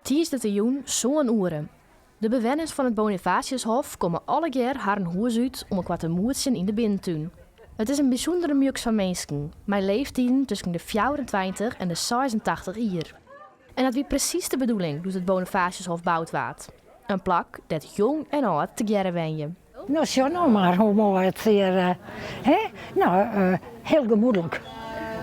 Tiisdeitejûn sân oere. De bewenners fan it Bonifatiushof komme allegear harren hûs út om elkoar te moetsjen yn de binnentún. It is in bysûndere mjuks fan minsken, mei leeftiden tusken de 24 en de 86 jier. En dat wie presys de bedoeling doe't it Bonifatiushof boud waard. In plak dêr't jong en âld tegearre wenje. No, sjoch no mar hoe moai it hjir, hè? No, hiel gemoedlik.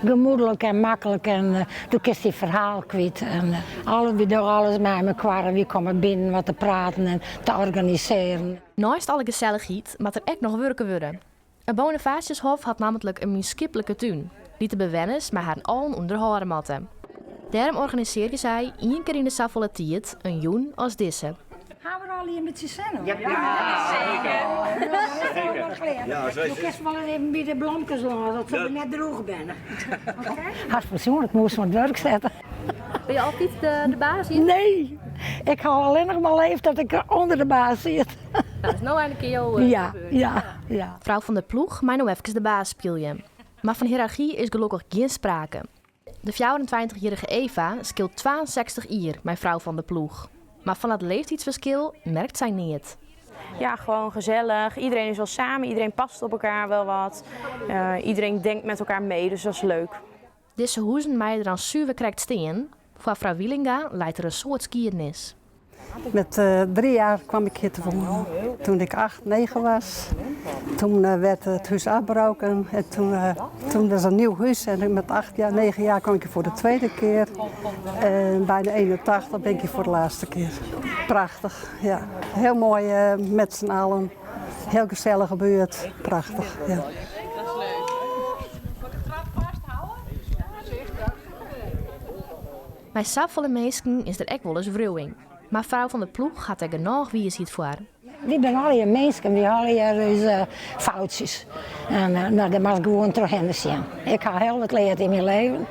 Gemoedlik en maklik en do kinst dyn ferhaal kwyt en alle, wy dogge alles mei mekoar en wy komme binnen wat te praten en te organisearjen. Neist alle gesellichheid moat der ek noch wurke wurde. It Bonifatiushof hat nammentlik in mienskiplike tún, dy't de bewenners mei harren allen ûnderhâlde moatte. Dêrom organisearje sy ien kear yn de safolle tiid in jûn as dizze. Ha we al in bytsje sin oan? Ja, zeker. Do kinst wol even by de blomkes lâns, dat se net drûch binne. Hast persoanlik moast oan it wurk sette. Bin je altyd de baas hjir? Nee, ik ha allinnich mar leaf dat ik ûnder de baas sit. Dat is no einlik jo Ja, ja, ja. Frou Van der Ploeg mei no efkes de baas spylje. Mar fan hiërargy is gelokkich gjin sprake. De 24-jierrige Eva skilt 62 jier mei frou Van der Ploeg. Mar fan dat leeftiidsferskil merkt sy neat. Ja, gewoon gezellig. Iedereen is wel samen, iedereen past op elkaar wel wat. Iedereen denkt met elkaar mee, dus dat is leuk. Dizze huzen meie der dan suver krekt stean. Foar frou Wielinga leit der in soad skiednis. Met 3 jaar kwam ik hier te wonen. Toen ik 8, 9 was, toen werd het huis afgebroken. En toen was een nieuw huis en met 8 jaar, 9 jaar kwam ik hier voor de tweede keer. En bijna 81 ben ik hier voor de laatste keer. Prachtig, ja. Heel mooi met z'n allen. Heel gezellige buurt. Prachtig, ja. Mei safolle minsken is der ek wolris wriuwing. Mar frou Van der Ploeg hat der genôch wiisheid foar. Wy binne allegear minsken, wy ha allegear ús foutsjes. En no, dêr moatst gewoan trochhinne sjen. Ik ha hiel wat leard yn myn leven,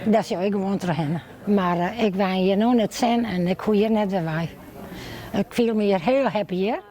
dêr sjoch ik gewoan trochhinne. Mar ik wenje hjir no nei 't sin en ik hoech hjir net wer wei. Ik fiel my hjir hiel happy hjir.